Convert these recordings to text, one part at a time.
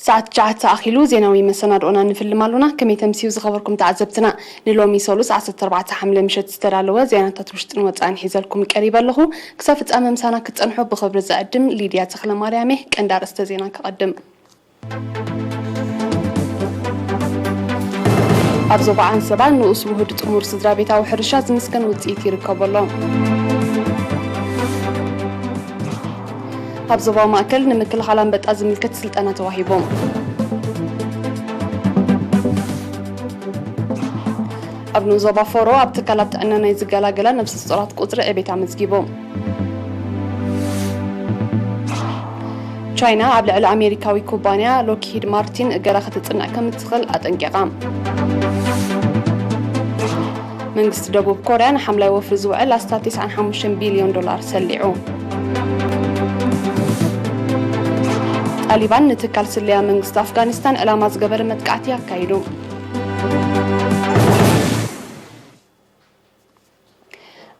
ሰዓት ትሽዓተ ኣኺሉ ዜናዊ መሰናድኦና ንፍልም ኣሎና። ከመይ ተምስዩ ዝኸበርኩም ተዓዘብትና? ንሎሚ ሰሉስ ዓሰርተ ኣርባዕተ ሓምለ ምሸት ዝተዳለወ ዜናታት ውሽጥን ወጻእን ሒዘልኩም ቀሪበ ኣለኹ። ክሳብ ፍጻመ ምሳና ክትጸንሑ ብኽብሪ ዝዕድም ሊድያ ተኽለማርያም እየ። ቀንዲ ኣርእስተ ዜና ክቐድም። ኣብ ዞባ ዓንሰባ ንኡስ ውሁድ ጥሙር ስድራ ቤታዊ ሕርሻ ዝምስገን ውጽኢት ይርከቦ ኣሎ። ኣብ ዞባ ማእከል ንምክልኻል ኣንበጣ ዝምልከት ስልጠና ተዋሂቦም። ኣብ ንኡስ ዞባ ፎሮ ኣብ ትካላት ጥዕና ናይ ዝገላገላ ነብሰ ጡራት ቁጽሪ ዕቤት ኣመዝጊቡ። ቻይና ኣብ ልዕሊ ኣሜሪካዊ ኩባንያ ሎክሂድ ማርቲን እገዳ ከተጽንዕ ከም እትኽእል ኣጠንቂቓ። መንግስቲ ደቡብ ኮርያ ንሓምላይ ወፍሪ ዝውዕል ኣስታት ተስዓን ሓሙሽተን ቢልዮን ዶላር ሰሊዑ። ጣሊባን ንትካል ስለያ መንግስቲ ኣፍጋኒስታን ዕላማ ዝገበረ መጥቃዕቲ ኣካይዱ።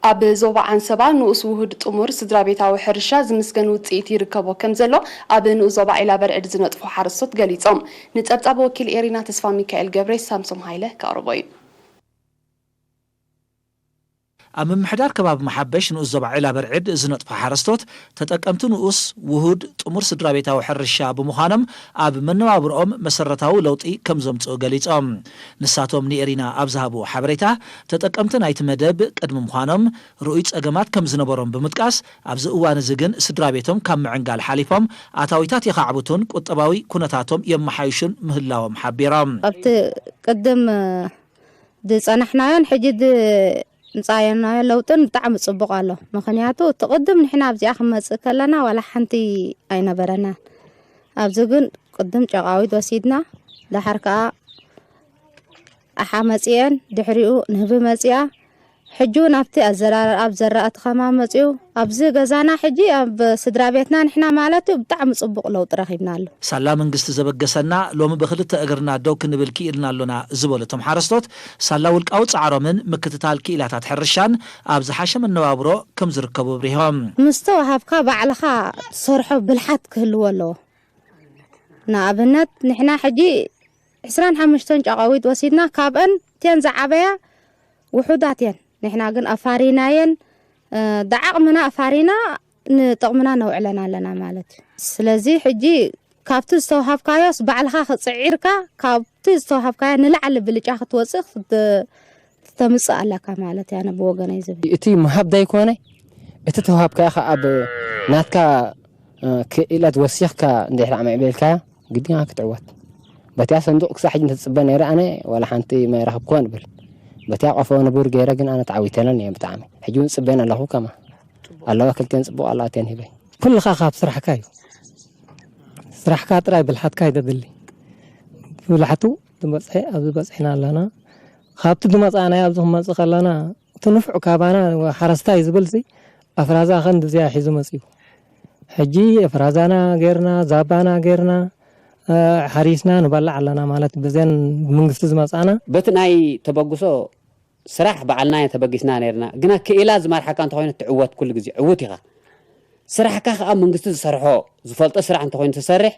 ኣብ ዞባ ዓንሰባ ንኡስ ውሁድ ጥሙር ስድራ ቤታዊ ሕርሻ ዝምስገን ውጽኢት ይርከቦ ከም ዘሎ ኣብ ንኡስ ዞባ ዒላ በርዕድ ዝነጥፉ ሓረስቶት ገሊጾም። ንጸብጻብ ወኪል ኤሪና ተስፋ ሚካኤል ገብሬ ሳምሶም ሃይለ ከቕርቦ እዩ። ኣብ ምምሕዳር ከባቢ መሓበሽ ንኡስ ዞባ ዒላ በርዕድ ዝነጥፉ ሓረስቶት ተጠቀምቲ ንኡስ ውሁድ ጥሙር ስድራ ቤታዊ ሕርሻ ብምዃኖም ኣብ መነባብርኦም መሰረታዊ ለውጢ ከም ዘምጽኡ ገሊጾም። ንሳቶም ንኤሪና ኣብ ዝሃብዎ ሓበሬታ፣ ተጠቀምቲ ናይቲ መደብ ቅድሚ ምዃኖም ርኡይ ጸገማት ከም ዝነበሮም ብምጥቃስ፣ ኣብዚ እዋን እዚ ግን ስድራ ቤቶም ካብ ምዕንጋል ሓሊፎም ኣታዊታት የኻዕብቱን ቁጠባዊ ኩነታቶም የመሓይሹን ምህላዎም ሓቢሮም። ኣብቲ ቅድም ዝጸናሕናዮን ሕጂ ድ-፣ ምጻየናዮ ለውጥን ብጣዕሚ ጽቡቕ ኣሎ። ምኽንያቱ እቲ ቅድም ንሕና ኣብዚኣ ክንመጽእ ከለና ዋላ ሓንቲ ኣይነበረናን። ኣብዚ ግን ቅድም ጨቓዊት ወሲድና፣ ደሓር ከኣ ኣሓ መጺኤን፣ ድሕሪኡ ንህቢ መጺኣ፣ ሕጂ እውን ኣብቲ ኣዘራር-፣ ኣብ ዘራእቲ ከማን መጺኡ፣ ኣብዚ ገዛና ሕጂ ኣብ ስድራ ቤትና ንሕና ማለት እዩ ብጣዕሚ ጽቡቕ ለውጢ ረኺብናሉ። ሳላ መንግስቲ ዘበገሰና፣ ሎሚ ብኽልተ እግርና ደው ክንብል ክኢልና ኣሎና ዝበሉ እቶም ሓረስቶት፣ ሳላ ውልቃዊ ጻዕሮምን ምክትታል ክኢላታት ሕርሻን ኣብ ዝሓሸ መነባብሮ ከም ዝርከቡ ኣብሪሆም። ምስ ተዋሃብካ ባዕልኻ ትሰርሖ ብልሓት ክህልዎ ኣለዎ። ንኣብነት ንሕና ሕጂ ዕስራን ሓሙሽተን ጨቓዊት ወሲድና፣ ካብአን እተን ዝዓበያ ውሑዳት እየን። ንሕና ግን ኣፋሪናየን፣ እ፣ ብዓቕምና ኣፋሪና ንጥቕምና ነውዕለን ኣለና ማለት እዩ። ስለዚ ሕጂ ካብቲ ዝተዋሃብካዮስ ባዕልኻ ክጽዒርካ፣ ካብቲ ዝተዋሃብካዮ ንላዕሊ ብልጫ ክትወጽእ ክት-፣ ክተምጽእ ኣለካ ማለት እያ፣ ኣነ ብወገነይ ዝብል። እቲ ምሃብ ዳይኮነ፣ እቲ ተዋሃብካዮ ኸኣ ኣብ ናትካ፣ እ፣ ክኢለት ወሲኽካ እንድሕር ኣማዕቢልካዮ፣ ግዲና ክትዕወት። በቲያ ሰንዱቕ ክሳዕ ሕጂ እንተትጽበ ነይረ ኣነ ዋላ ሓንቲ ማይ ረኸብኩዋን እብል። በቲያ ቆፎ ንቡር ገይረ ግን ኣነ ተዓዊተለን እየ ብጣዕሚ። ሕጂ እውን ጽበየን ኣለኹ ከማ። ኣለዋ ክልቴን ጽቡቕ ኣለዋ እተን ሂበይ። ኩልኻ ካብ ስራሕካ እዩ። ስራሕካ ጥራይ ብልሓትካ እዩ ዘድሊ። ብልሓቱ ዝበጽሐ ኣብዚ በጺሕና ኣለና። ካብቲ ዝመጻእናዮ ኣብዚ ክንመጽእ ከለና እቲ ንፉዕ ካባና ሓረስታይ ዝብልሲ ኣፍራዛ ኸንድዚያ ሒዙ መጺኡ። ሕጂ ኣፍራዛና ጌርና፣ ዛባና ጌርና፣ እ፣ ሓሪስና ንበልዕ ኣለና ማለት ብዘን ብመንግስቲ ዝመጻና። በቲ ናይ ተበግሶ ስራሕ ባዕልና እየ ተበጊስና ነይርና። ግና ክኢላ ዝመርሓካ እንተኾይኑ ትዕወት፣ ኩሉ ግዜ ዕዉት ኢኻ። ስራሕካ ኸኣ መንግስቲ ዝሰርሖ፣ ዝፈልጦ ስራሕ እንተኾይኑ ትሰርሕ፣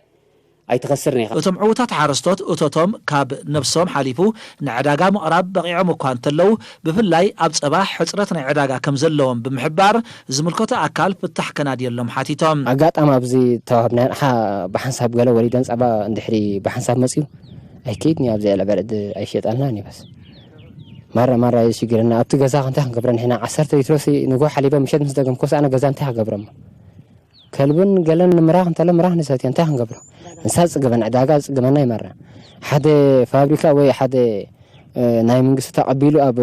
ኣይትኸስርን ኢኻ። እቶም ዕዉታት ሓረስቶት እቶቶም ካብ ነብሶም ሓሊፉ ንዕዳጋ ምቕራብ በቒዖም እኳ እንተለዉ፣ ብፍላይ ኣብ ጸባ ሕጽረት ናይ ዕዳጋ ከም ዘለዎም ብምሕባር፣ ዝምልከቶ ኣካል ፍታሕ ከናድየሎም ሓቲቶም። ኣጋጣሚ ኣብዚ ተዋህብናዮ ኣቕሓ ብሓንሳብ ገለ ወሊደን ጸባ እንድሕሪ ብሓንሳብ መጽዩ ኣይከይድን እዩ፣ ኣብዚ ዕለ በርዕድ ኣይሸጠልናን እዩ። በስ ማራ ማራ እዩ ሽግርና። ኣብቲ ገዛ እንታይ ክንገብረ ንሕና ዓሰርተ ሊትሮሲ ንግሆ ሓሊበ ምሸት ምስ ደገምኩስ ኣነ ገዛ እንታይ ክገብረሞ? ከልብን ገለን ንምራኽ እንተለ ምራኽ ንሰትዮ፣ እንታይ ክንገብሮ? ንሳ ዝጽገበና፣ ዕዳጋ ዝጽገመና ይመራ። ሓደ ፋብሪካ ወይ ሓደ፣ እ፣ ናይ መንግስቲ ተቐቢሉ ኣብ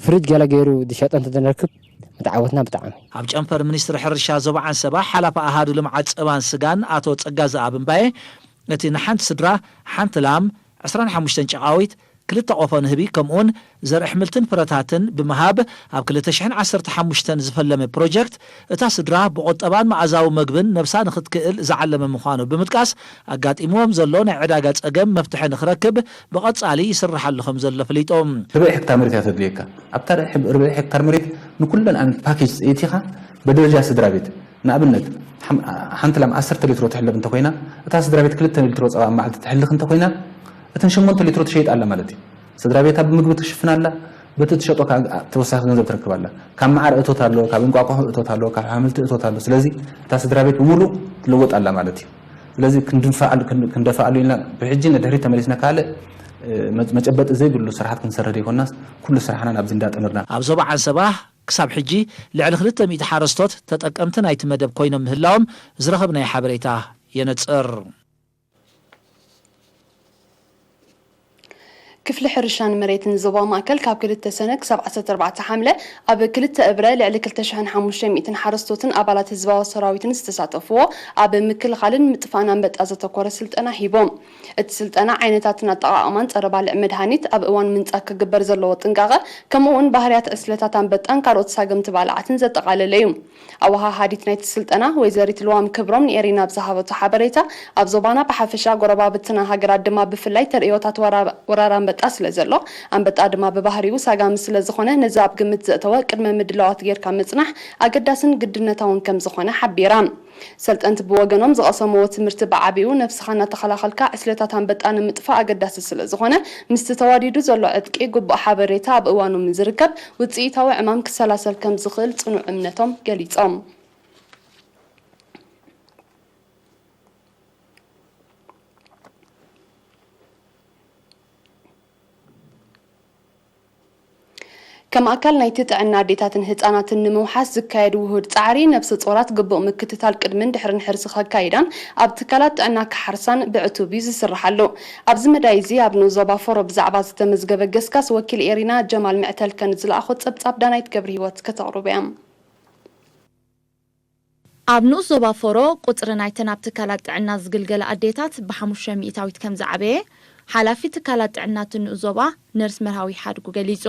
ፍሪጅ ገለ ገይሩ ዝሸጠ እንተዘንረክብ ምተዓወትና ብጣዕሚ። ኣብ ጨንፈር ሚኒስትሪ ሕርሻ ዞባ ዓንሰባ ሓላፊ ኣሃዱ ልምዓት ጸባን ስጋን ኣቶ ጸጋዝኣብ እምባየ፣ እቲ ንሓንቲ ስድራ ሓንቲ ላም፣ ዕስራን ሓሙሽተን ጨቓዊት፣ ክልተ ቆፎ ንህቢ ከምኡውን ዘርኢ ኣሕምልትን ፍረታትን ብምሃብ ኣብ ክልተ ሽሕን ዓሰርተ ሓሙሽተን ዝፈለመ ፕሮጀክት፣ እታ ስድራ ብቑጠባን መኣዛዊ መግብን ነብሳ ንኽትክእል ዝዓለመ ምዃኑ ብምጥቃስ፣ ኣጋጢምዎም ዘሎ ናይ ዕዳጋ ጸገም መፍትሒ ንኽረክብ ብቐጻሊ ይስርሓሉ ከም ዘሎ ኣፍሊጡ። ርብዒ ሄክታር መሬት እያ ተድልየካ። ኣብታ ርብዒ ሄክታር መሬት ንኩለን ኣን ፓኬጅ ኣእቲኻ ብደረጃ ስድራ ቤት ንኣብነት ሓንቲ ላም ዓሰርተ ሊትሮ ትሕለብ እንተኮይና፣ እታ ስድራ ቤት ክልተ ሊትሮ ፀባ ኣብ መዓልቲ ትሕልኽ እንተኮይና፣ እተን ሸሞንተ ሊትሮ ትሸይጥ ኣላ ማለት እዩ። ስድራ ቤታ ብምግቢ ትሽፍን ኣላ፣ በቲ ትሸጦ ከዓ ተወሳኺ ገንዘብ ትረክብ ኣላ። ካብ መዓር እቶት ኣሎ፣ ካብ እንቋቋሖ እቶት ኣሎ፣ ካብ ሓምልቲ እቶት ኣሎ። ስለዚ እታ ስድራ ቤት ብምሉእ ትልወጥ ኣላ ማለት እዩ። ስለዚ ክንደፍኣሉ ኢልና ብሕጂ ንድሕሪት ተመሊስና ካልእ መጨበጢ ዘይብሉ ስራሓት ክንሰርሕ ዘይኮንናስ፣ ኩሉ ስራሕና ናብዚ እንዳጠመርና። ኣብ ዞባ ዓንሰባ ክሳብ ሕጂ ልዕሊ ክልተ ሚእቲ ሓረስቶት ተጠቀምቲ ናይቲ መደብ ኮይኖም ምህላዎም ዝረኸብናዮ ሓበሬታ የነጽር። ክፍሊ ሕርሻን መሬትን ዞባ ማእከል ካብ ክልተ ሰነ ክሳብ ዓሰርተ ኣርባዕተ ሓምለ ኣብ ክልተ እብረ ልዕሊ ክልተ ሽሕን ሓሙሽተ ሚእትን ሓረስቶትን ኣባላት ህዝባዊ ሰራዊትን ዝተሳተፍዎ ኣብ ምክልኻልን ምጥፋእን ኣንበጣ ዘተኮረ ስልጠና ሂቦም። እቲ ስልጠና ዓይነታትን ኣጠቓቕማን ጸረ ባልዕ መድሃኒት፣ ኣብ እዋን ምንጻግ ክግበር ዘለዎ ጥንቃቐ፣ ከምኡ እውን ባህርያት ዕስለታት ኣንበጣን ካልኦት ሳገምቲ ባልዓትን ዘጠቓለለ እዩ። ኣወሃሃዲት ናይቲ ስልጠና ወይዘሪት ልዋም ክብሮም ንኤሪና ኣብ ዝሃበቶ ሓበሬታ፣ ኣብ ዞባና ብሓፈሻ ጎረባብትና ሃገራት ድማ ብፍላይ ተርእዮታት ወራር ኣንበጣ ስለ ዘሎ፣ ኣንበጣ ድማ ብባህሪኡ ሳጋሚ ስለ ዝኾነ ነዚ ኣብ ግምት ዘእተወ ቅድመ ምድላዋት ጌርካ ምጽናሕ ኣገዳስን ግድነታውን ከም ዝኾነ ሓቢራ። ሰልጠንቲ ብወገኖም ዝቐሰምዎ ትምህርቲ ብዓቢኡ ነብስኻ እናተኸላኸልካ ዕስለታት ኣንበጣ ንምጥፋእ ኣገዳሲ ስለ ዝኾነ ምስቲ ተዋዲዱ ዘሎ ዕጥቂ ግቡእ ሓበሬታ ኣብ እዋኑ ምዝርከብ ውፅኢታዊ ዕማም ክሰላሰል ከም ዝኽእል ፅኑዕ እምነቶም ገሊፆም። ከም ኣካል ናይቲ ጥዕና ኣዴታትን ህፃናትን ንምውሓስ ዝካየድ ውሁድ ፃዕሪ ነብሰ ፆራት ግቡእ ምክትታል ቅድምን ድሕርን ሕርሲ ከካይዳን ኣብ ትካላት ጥዕና ክሓርሳን ብዕቱብ እዩ ዝስርሓሉ። ኣብዚ መዳይ እዚ ኣብ ንኡስ ዞባ ፎሮ ብዛዕባ ዝተመዝገበ ገስጋስ ወኪል ኤሪና ጀማል ምዕተል ከንዝለኣኾ ፀብፃብ ዳናይት ገብረሂወት ከተቕርቡ እያ። ኣብ ንኡስ ዞባ ፎሮ ቁጽሪ ናይተን ኣብ ትካላት ጥዕና ዝግልገላ ኣዴታት ብሓሙሽተ ሚእታዊት ከም ዝዓበየ ሓላፊ ትካላት ጥዕና እቲ ንኡስ ዞባ ነርስ መርሃዊ ሓድጉ ገሊጹ።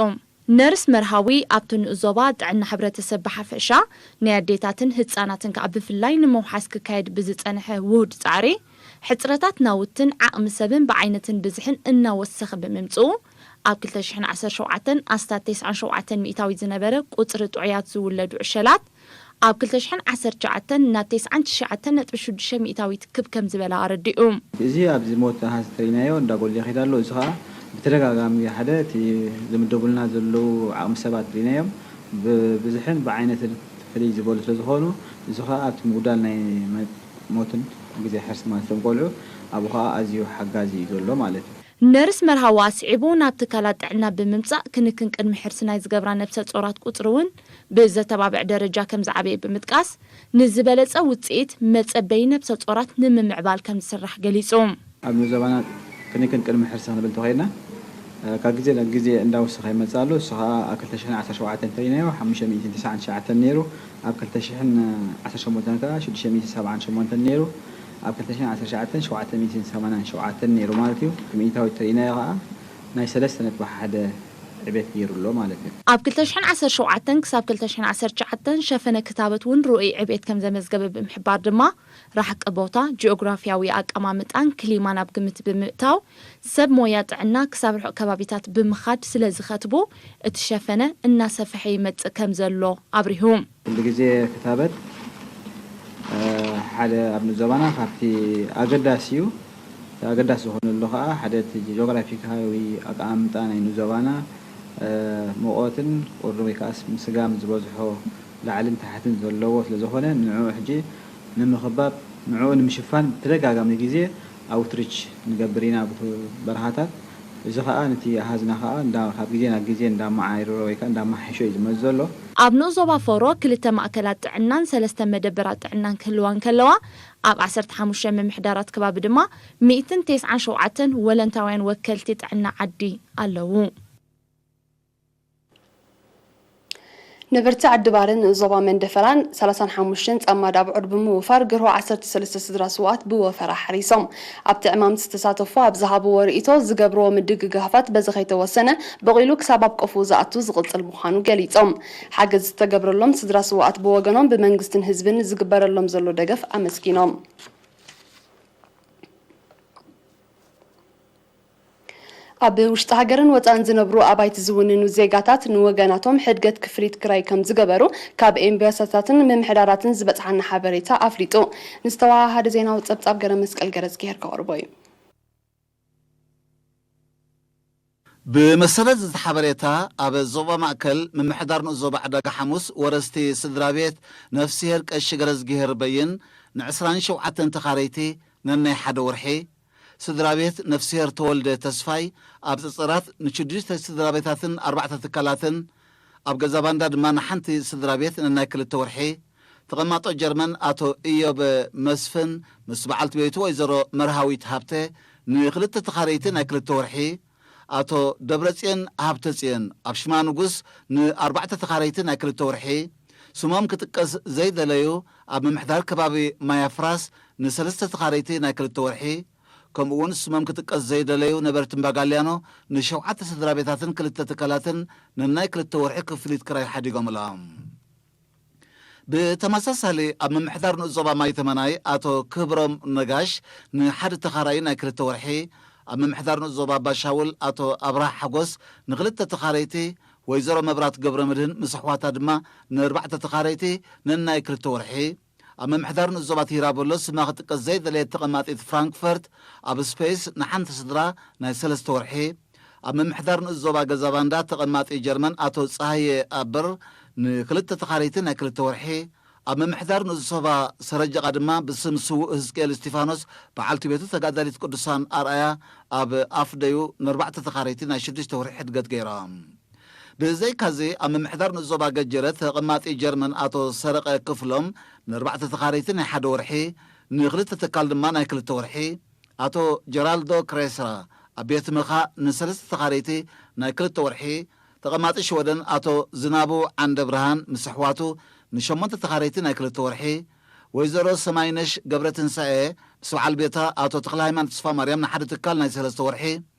ነርስ መርሃዊ ኣብቲ ንኡስ ዞባ ጥዕና ሕብረተሰብ ብሓፈሻ ናይ ኣዴታትን ህጻናትን ከኣ ብፍላይ ንምውሓስ ክካየድ ብዝጸንሐ ውሁድ ጻዕሪ ሕጽረታት ናውትን ዓቕሚ ሰብን ብዓይነትን ብዝሕን እናወሰኸ ብምምጽኡ ኣብ ክልተ ሽሕን ዓሰርተ ሸውዓተን ኣስታት ተስዓን ሸውዓተን ሚእታዊት ዝነበረ ቁጽሪ ጥዑያት ዝውለዱ ዕሸላት ኣብ ክልተ ሽሕን ዓሰርተ ትሽዓተን ናብ ተስዓን ትሽዓተን ነጥቢ ሽዱሽተ ሚእታዊት ክብ ከም ዝበለ ኣረዲኡ። እዚ ኣብዚ ሞት ኣሃዝ ተሪናዮ እንዳጎለ ይኸይድ ኣሎ። እዚ ኸኣ ብተደጋጋሚ ሓደ እቲ ዝምደቡልና ዘለዉ ዓቕሚ ሰባት ሪናዮም ብብዝሕን ብዓይነትን ፍልይ ዝበሉ ስለ ዝኾኑ እዚ ኸኣ ኣብቲ ምጉዳል ናይ ሞትን ግዜ ሕርሲ ማለት እቶም ቆልዑ ኣብኡ ኸኣ ኣዝዩ ሓጋዚ እዩ ዘሎ ማለት እዩ። ነርስ መርሃዊ ኣስዒቡ፣ ናብ ትካላት ጥዕና ብምምጻእ ክንክን ቅድሚ ሕርሲ ናይ ዝገብራ ነብሰ ጾራት ቁጽሪ እውን ብዘተባብዕ ደረጃ ከም ዝዓበየ ብምጥቃስ፣ ንዝበለጸ ውጽኢት መጸበዪ ነብሰ ጾራት ንምምዕባል ከም ዝስራሕ ገሊጹ። ኣብ ንዞባና ክንክን ቅድሚ ሕርሲ ክንብል እንተኾይንና ካብ ግዜ ናብ ግዜ እንዳወሰኸ ይመጽእ ኣሎ። እሱ ኸኣ ኣብ ክልተ ሽሕን ዓሰርተ ሸውዓተን እንተሪናዮ ሓሙሽተ ሚእትን ተስዓን ትሽዓተን ነይሩ። ኣብ ክልተ ሽሕን ዓሰርተ ሸሞንተን ከኣ ሽዱሽተ ሚእትን ሰብዓን ሸሞንተን ነይሩ። ኣብ ክልተ ሽሕን ዓሰርተ ትሽዓተን ሸውዓተ ሚእትን ሰማንያን ሸውዓተን ነይሩ ማለት እዩ። ሚእታዊት ተሪእናዮ ከኣ ናይ ሰለስተ ነጥቢ ሓደ ዕቤት ገይሩ ኣሎ ማለት እዩ። ኣብ ክልተ ሽሕን ዓሰርተ ሸውዓተን ክሳብ ክልተ ሽሕን ዓሰርተ ትሽዓተን ሸፈነ ክታበት እውን ርኡይ ዕቤት ከም ዘመዝገበ ብምሕባር ድማ ራሕቂ ቦታ፣ ጂኦግራፊያዊ ኣቀማምጣን ክሊማን ኣብ ግምት ብምእታው ሰብ ሞያ ጥዕና ክሳብ ርሑቕ ከባቢታት ብምኻድ ስለ ዝኸትቡ እቲ ሸፈነ እናሰፈሐ ይመጽእ ከም ዘሎ ኣብሪሁ። ኩሉ ግዜ ክታበት ሓደ ኣብ ንዞባና ካብቲ ኣገዳሲ እዩ። ኣገዳሲ ዝኾነሉ ኸዓ ሓደ እቲ ጂኦግራፊካዊ ኣቀማምጣ ናይ ንዞባና ሙቐትን ቁሪ ወይ ከዓስ ምስጋም ዝበዝሖ ላዕልን ታሕትን ዘለዎ ስለ ዝኾነ ንዕኡ ሕጂ ንምኽባብ ንዕኡ ንምሽፋን ብተደጋጋሚ ግዜ ኣውትሪች ንገብር ኢና ኣብቲ በረኻታት። እዚ ኸኣ ነቲ ኣሃዝና ኸኣ እንዳ ካብ ግዜ ናብ ግዜ እንዳመዓየሮ ወይ ከኣ እንዳመሓየሾ እዩ ዝመጽእ ዘሎ። ኣብ ንኡስ ዞባ ፎሮ ክልተ ማእከላት ጥዕናን ሰለስተ መደበራት ጥዕናን ክህልዋ እንከለዋ ኣብ ዓሰርተ ሓሙሽተ ምምሕዳራት ከባቢ ድማ ሚእትን ተስዓን ሸውዓተን ወለንታውያን ወከልቲ ጥዕና ዓዲ ኣለዉ። ነበርቲ ዓዲ ባረ ንኡስ ዞባ መንደፈራን ሰላሳን ሓሙሽተን ጻማድ ኣብዑር ብምውፋር ግርሆ ዓሰርተ ሰለስተ ስድራ ስውኣት ብወፈራ ሓሪሶም። ኣብቲ ዕማም ዝተሳተፉ ኣብ ዝሃብዎ ርእይቶ ዝገብርዎ ምድግጋፋት በዚ ከይተወሰነ በቒሉ ክሳብ ኣብ ቆፍኡ ዝኣቱ ዝቕጽል ምዃኑ ገሊጾም። ሓገዝ ዝተገብረሎም ስድራ ስውኣት ብወገኖም ብመንግስትን ህዝብን ንዝግበረሎም ዘሎ ደገፍ ኣመስጊኖም። ኣብ ውሽጢ ሃገርን ወፃእን ዝነብሩ ኣባይቲ ዝውንኑ ዜጋታት ንወገናቶም ሕድገት ክፍሊት ክራይ ከም ዝገበሩ ካብ ኤምባሲታትን ምምሕዳራትን ዝበፅሓና ሓበሬታ ኣፍሊጡ። ንዝተወሃሃደ ዜናዊ ፀብፃብ ገረ መስቀል ገረዝጊሄር ከቕርቦ እዩ። ብመሰረት እዚ ሓበሬታ፣ ኣብ ዞባ ማእከል ምምሕዳር ንኡስ ዞባ ዕዳጋ ሓሙስ ወረስቲ ስድራ ቤት ነፍስሄር ቀሺ ገረዝጊሄር በይን ን27 ተኻረይቲ ነናይ ሓደ ወርሒ፣ ስድራ ቤት ነፍስሄር ተወልደ ተስፋይ ኣብ ጽጽራት ንሽዱሽተ ስድራ ቤታትን ኣርባዕተ ትካላትን፣ ኣብ ገዛ ባንዳ ድማ ንሓንቲ ስድራ ቤት ነናይ ክልተ ወርሒ፣ ተቐማጦ ጀርመን ኣቶ ኢዮብ መስፍን ምስ በዓልቲ ቤቱ ወይዘሮ መርሃዊት ሃብተ ንክልተ ተኻረይቲ ናይ ክልተ ወርሒ፣ ኣቶ ደብረጽዮን ሃብተጽዮን ኣብ ሽማ ንጉስ ንኣርባዕተ ተኻረይቲ ናይ ክልተ ወርሒ፣ ስሞም ክጥቀስ ዘይደለዩ ኣብ ምምሕዳር ከባቢ ማያፍራስ ንሰለስተ ተኻረይቲ ናይ ክልተ ወርሒ፣ ከምኡ እውን ስሞም ክጥቀስ ዘይደለዩ ነበርቲ እምባጋልያኖ ንሸውዓተ ስድራ ቤታትን ክልተ ትካላትን ነናይ ክልተ ወርሒ ክፍሊት ክራይ ሓዲጎምሎም። ብተመሳሳሊ ኣብ ምምሕዳር ንኡስ ዞባ ማይ ተመናይ ኣቶ ክብሮም ነጋሽ ንሓደ ተኻራይ ናይ ክልተ ወርሒ፣ ኣብ ምምሕዳር ንኡስ ዞባ ኣባሻውል ኣቶ ኣብርሃ ሓጎስ ንክልተ ተኻረይቲ፣ ወይዘሮ መብራት ገብረ መድህን ምስ ኣሕዋታ ድማ ንኣርባዕተ ተኻረይቲ ነናይ ክልተ ወርሒ፣ ኣብ ምምሕዳር ንኡስ ዞባ ቲራ በሎ ስማ ክጥቀስ ዘይደለየት ተቐማጢት ፍራንክፈርት ኣብ ስፔስ ንሓንቲ ስድራ ናይ ሰለስተ ወርሒ፣ ኣብ ምምሕዳር ንኡስ ዞባ ገዛ ባንዳ ተቐማጢ ጀርመን ኣቶ ጸሃየ ኣበር ንክልተ ተኻረይቲ ናይ ክልተ ወርሒ፣ ኣብ ምምሕዳር ንኡስ ዞባ ሰረጀቓ ድማ ብስም ስዉእ ህዝቅኤል እስቲፋኖስ በዓልቲ ቤቱ ተጋዳሊት ቅዱሳን ኣርኣያ ኣብ ኣፍደዩ ንኣርባዕተ ተኻረይቲ ናይ ሽዱሽተ ወርሒ ሕድገት ገይሮም። ብዘይካዚ ኣብ ምምሕዳር ንኡስ ዞባ ገጀረ ተቐማጢ ጀርመን ኣቶ ሰረቐ ክፍሎም ንኣርባዕተ ተኻረይቲ ናይ ሓደ ወርሒ፣ ንክልተ ትካል ድማ ናይ ክልተ ወርሒ፣ ኣቶ ጀራልዶ ክሬስራ ኣብ ቤት ምኻእ ንሰለስተ ተኻረይቲ ናይ ክልተ ወርሒ፣ ተቐማጢ ሽወደን ኣቶ ዝናቡ ዓንደ ብርሃን ምስ ኣሕዋቱ ንሸሞንተ ተኻረይቲ ናይ ክልተ ወርሒ፣ ወይዘሮ ሰማይነሽ ገብረ ትንሳኤ ምስ በዓል ቤታ ኣቶ ተኽለ ሃይማኖት ተስፋ ማርያም ንሓደ ትካል ናይ ሰለስተ ወርሒ፣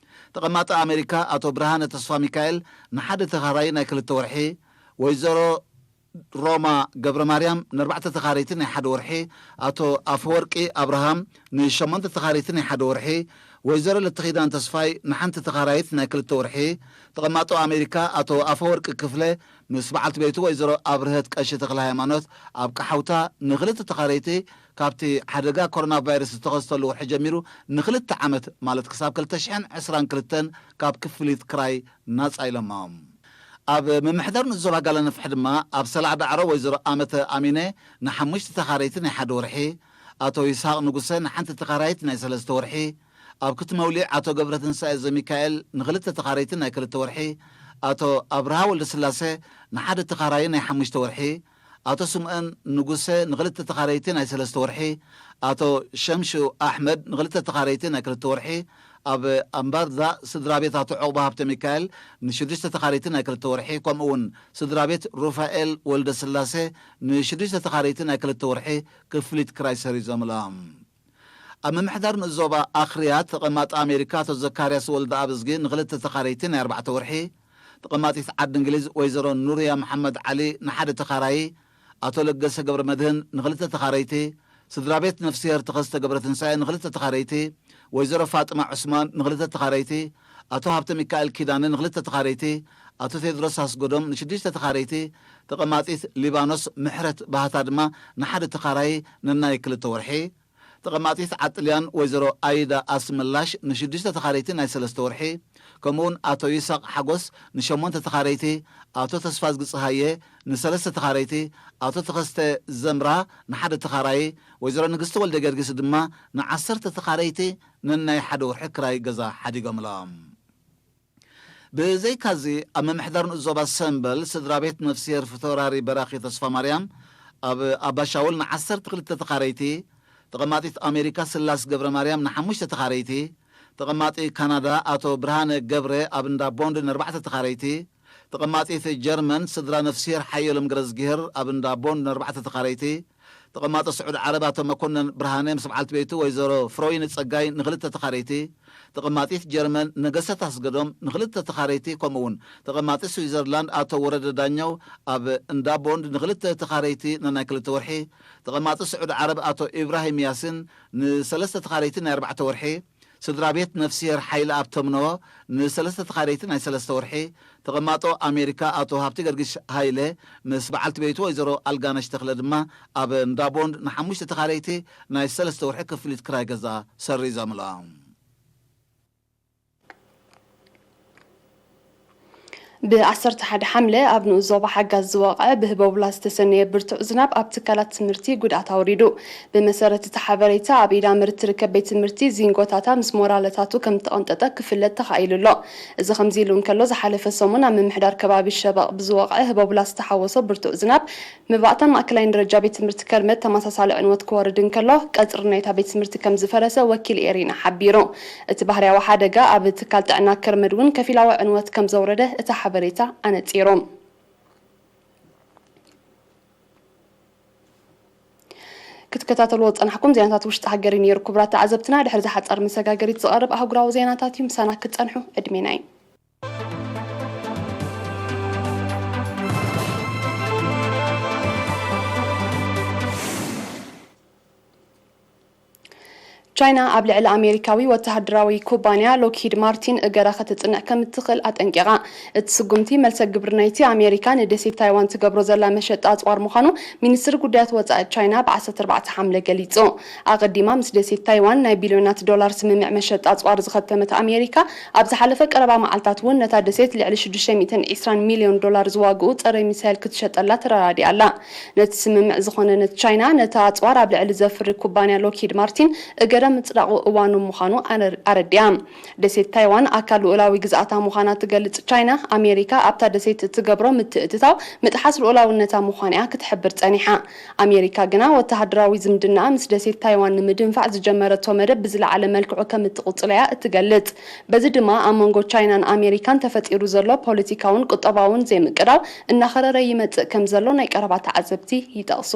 ተቐማጢ ኣሜሪካ ኣቶ ብርሃነ ተስፋ ሚካኤል ንሓደ ተኻራይ ናይ ክልተ ወርሒ፣ ወይዘሮ ሮማ ገብረ ማርያም ንኣርባዕተ ተኻረይቲ ናይ ሓደ ወርሒ፣ ኣቶ ኣፈወርቂ ኣብርሃም ንሸሞንተ ተኻረይቲ ናይ ሓደ ወርሒ፣ ወይዘሮ ለተኺዳን ተስፋይ ንሓንቲ ተኻራይት ናይ ክልተ ወርሒ፣ ተቐማጦ ኣሜሪካ ኣቶ ኣፈወርቂ ክፍለ ምስ በዓልቲ ቤቱ ወይዘሮ ኣብርሀት ቀሺ ተኽለ ሃይማኖት ኣብ ቀሓውታ ንክልተ ተኻረይቲ፣ ካብቲ ሓደጋ ኮሮና ቫይረስ ዝተኸስተሉ ወርሒ ጀሚሩ ንክልተ ዓመት፣ ማለት ክሳብ ክልተ ሽሕን ዕስራን ክልተን ካብ ክፍሊት ክራይ ናጻ ኢሎሞም። ኣብ ምምሕዳር ንኡስ ዞባ ጋለነፍሒ ድማ ኣብ ሰላዕ ዳዕሮ ወይዘሮ ኣመተ ኣሚነ ንሓሙሽተ ተኻረይቲ ናይ ሓደ ወርሒ፣ ኣቶ ይስሃቅ ንጉሰ ንሓንቲ ተኻራይት ናይ ሰለስተ ወርሒ፣ ኣብ ክትመውሊዕ ኣቶ ገብረ ትንሳኤ ዘሚካኤል ንክልተ ተኻረይቲ ናይ ክልተ ወርሒ፣ ኣቶ ኣብርሃ ወልደስላሴ ንሓደ ተኻራይ ናይ ሓሙሽተ ወርሒ፣ ኣቶ ስምኦን ንጉሰ ንክልተ ተኻረይቲ ናይ ሰለስተ ወርሒ፣ ኣቶ ሸምሹ ኣሕመድ ንክልተ ተኻረይቲ ናይ ክልተ ወርሒ፣ ኣብ ኣምባርዛ ስድራ ቤት ኣቶ ዑቕባ ሃብተ ሚካኤል ንሽዱሽተ ተኻረይቲ ናይ ክልተ ወርሒ፣ ከምኡ እውን ስድራ ቤት ሩፋኤል ወልደ ስላሴ ንሽዱሽተ ተኻረይቲ ናይ ክልተ ወርሒ ክፍሊት ክራይ ሰሪዞምሎም። ኣብ ምምሕዳር ንኡስ ዞባ ኣኽርያ ተቐማጢ ኣሜሪካ ኣቶ ዘካርያስ ወልደ ኣብዝጊ ንክልተ ተኻረይቲ ናይ ኣርባዕተ ወርሒ፣ ተቐማጢት ዓዲ እንግሊዝ ወይዘሮ ኑርያ መሓመድ ዓሊ ንሓደ ተኻራዪ፣ ኣቶ ለገሰ ገብረ መድህን ንክልተ ተኻረይቲ፣ ስድራ ቤት ነፍስሄር ተኸስተ ገብረ ትንሳኤ ንክልተ ተኻረይቲ፣ ወይዘሮ ፋጥማ ዑስማን ንክልተ ተኻረይቲ፣ ኣቶ ሃብተ ሚካኤል ኪዳነ ንክልተ ተኻረይቲ፣ ኣቶ ቴድሮስ ኣስጎዶም ንሽዱሽተ ተኻረይቲ፣ ተቐማጢት ሊባኖስ ምሕረት ባህታ ድማ ንሓደ ተኻራዪ ነናይ ክልተ ወርሒ፣ ተቐማጢት ዓጥልያን ወይዘሮ ኣይዳ ኣስመላሽ ንሽዱሽተ ተኻረይቲ ናይ ሰለስተ ወርሒ፣ ከምኡውን ኣቶ ይስሃቅ ሓጎስ ንሸሞንተ ተኻረይቲ፣ ኣቶ ተስፋዝጊ ጸሃየ ንሰለስተ ተኻረይቲ፣ ኣቶ ተኸስተ ዘምራ ንሓደ ተኻራዪ፣ ወይዘሮ ንግስቲ ወልደ ጊዮርጊስ ድማ ንዓሰርተ ተኻረይቲ ነናይ ሓደ ወርሒ ክራይ ገዛ ሓዲጎምሎም። ብዘይካዚ ኣብ ምምሕዳር ንኡስ ዞባ ሰምበል ስድራ ቤት ነፍስሄር ፊተውራሪ በራኺ ተስፋ ማርያም ኣብ ኣባሻውል ንዓሰርተ ክልተ ተኻረይቲ፣ ተቐማጢት ኣሜሪካ ስላስ ገብረ ማርያም ንሓሙሽተ ተኻረይቲ፣ ተቐማጢ ካናዳ ኣቶ ብርሃነ ገብረ ኣብ እንዳ ቦንድ ንኣርባዕተ ተኻረይቲ፣ ተቐማጢት ጀርመን ስድራ ነፍስሄር ሓየሎም ገረዝግሄር ኣብ እንዳ ቦንድ ንኣርባዕተ ተኻረይቲ፣ ተቐማጢ ስዑድ ዓረብ ኣቶ መኮነን ብርሃነ ምስ በዓልቲ ቤቱ ወይዘሮ ፍሮይኒ ጸጋይ ንክልተ ተኻረይቲ፣ ተቐማጢት ጀርመን ነገሰት ኣስገዶም ንክልተ ተኻረይቲ፣ ከምኡ እውን ተቐማጢ ስዊዘርላንድ ኣቶ ወረደ ዳኘው ኣብ እንዳ ቦንድ ንክልተ ተኻረይቲ ነናይ ክልተ ወርሒ፣ ተቐማጢ ስዑድ ዓረብ ኣቶ ኢብራሂም ያሲን ንሰለስተ ተኻረይቲ ናይ ኣርባዕተ ወርሒ፣ ስድራ ቤት ነፍስሄር ሓይለ ኣብ ተምነዎ ንሰለስተ ተኻረይቲ ናይ ሰለስተ ወርሒ፣ ተቐማጦ ኣሜሪካ ኣቶ ሃብቲ ገርግሽ ሃይለ ምስ በዓልቲ ቤቱ ወይዘሮ ኣልጋነሽ ተኽለ ድማ ኣብ እንዳ ቦንድ ንሓሙሽተ ተኻረይቲ ናይ ሰለስተ ወርሒ ክፍሊት ክራይ ገዛ ሰሪዞምሎም። ብ ዓሰርተ ሓደ ሓምለ ኣብ ንኡስ ዞባ ሓጋዝ ዝወቕዐ ብህቦብላ ዝተሰነየ ብርቱዕ ዝናብ ኣብ ትካላት ትምህርቲ ጉድኣት ኣውሪዱ። ብመሰረት እቲ ሓበሬታ፣ ኣብ ኢዳምር እትርከብ ቤት ትምህርቲ ዚንጎታታ ምስ ሞራለታቱ ከም እተቐንጠጠ ክፍለጥ ተኻኢሉ ኣሎ። እዚ ከምዚ ኢሉ እንከሎ፣ ዝሓለፈ ሰሙን ኣብ ምምሕዳር ከባቢ ሸበቕ ብዝወቕዐ ህቦብላ ዝተሓወሶ ብርቱዕ ዝናብ፣ መባእታን ማእከላይን ደረጃ ቤት ትምህርቲ ከርመድ ተመሳሳሊ ዕንወት ክወርድ እንከሎ፣ ቀጽሪ ናይታ ቤት ትምህርቲ ከም ዝፈረሰ ወኪል ኤሪና ሓቢሩ። እቲ ባህርያዊ ሓደጋ ኣብ ትካል ጥዕና ከርመድ እውን ከፊላዊ ዕንወት ከም ዘውረደ እቲ ሓበሬታ ኣነጺሩ። ክትከታተልዎ ዝጸናሕኩም ዜናታት ውሽጢ ሃገር እዩ ነይሩ። ክቡራት ተዓዘብትና፣ ድሕሪ ዝሓጸር መሰጋገሪት ዝቐርብ ኣህጉራዊ ዜናታት እዩ። ምሳና ክትጸንሑ ዕድሜና እዩ። ቻይና ኣብ ልዕሊ ኣሜሪካዊ ወተሃደራዊ ኩባንያ ሎክሂድ ማርቲን እገዳ ከተጽንዕ ከም እትኽእል ኣጠንቂቓ። እቲ ስጉምቲ መልሰ ግብሪ ናይቲ ኣሜሪካ ንደሴት ታይዋን ትገብሮ ዘላ መሸጣ ኣጽዋር ምዃኑ ሚኒስትሪ ጉዳያት ወጻኢ ቻይና ብ ዓሰርተ ኣርባዕተ ሓምለ ገሊጹ። ኣቐዲማ ምስ ደሴት ታይዋን ናይ ቢልዮናት ዶላር ስምምዕ መሸጣ ኣጽዋር ዝኸተመት ኣሜሪካ፣ ኣብ ዝሓለፈ ቀረባ መዓልታት እውን ነታ ደሴት ልዕሊ ሽዱሽተ ሚእትን ዕስራን ሚልዮን ዶላር ዝዋግኡ ጸረ ሚሳይል ክትሸጠላ ተረዳዲኣ ኣላ። ነቲ ስምምዕ ዝኾነነት ቻይና፣ ነቲ ኣጽዋር ኣብ ልዕሊ ዘፍሪ ኩባንያ ሎክሂድ ማርቲን እገዳ ምጽዳቑ እዋኑ ምዃኑ ኣነ-፣ ኣረዲኣ። ደሴት ታይዋን ኣካል ልኡላዊ ግዝኣታ ምዃና ትገልጽ ቻይና፣ ኣሜሪካ ኣብታ ደሴት እትገብሮ ምትእትታው ምጥሓስ ልኡላውነታ ምዃኑ እያ ክትሕብር ጸኒሓ። ኣሜሪካ ግና፣ ወተሃደራዊ ዝምድናኣ ምስ ደሴት ታይዋን ንምድንፋዕ ዝጀመረቶ መደብ ብዝለዓለ መልክዑ ከም እትቕጽሎ እያ እትገልጽ። በዚ ድማ፣ ኣብ መንጎ ቻይናን ኣሜሪካን ተፈጢሩ ዘሎ ፖለቲካውን ቁጠባውን ዘይምቅዳው እናኸረረ ይመጽእ ከም ዘሎ ናይ ቀረባ ተዓዘብቲ ይጠቕሱ።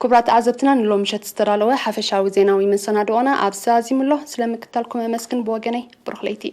ክቡራት ተዓዘብትና፣ ንሎሚ ምሸት ዝተዳለወ ሓፈሻዊ ዜናዊ መሰናድኦና ኣብዚ ኣዚሙ ኣሎ። ስለ ምክታልኩም ኣመስግን። ብወገነይ፣ ብሩኽ ለይቲ።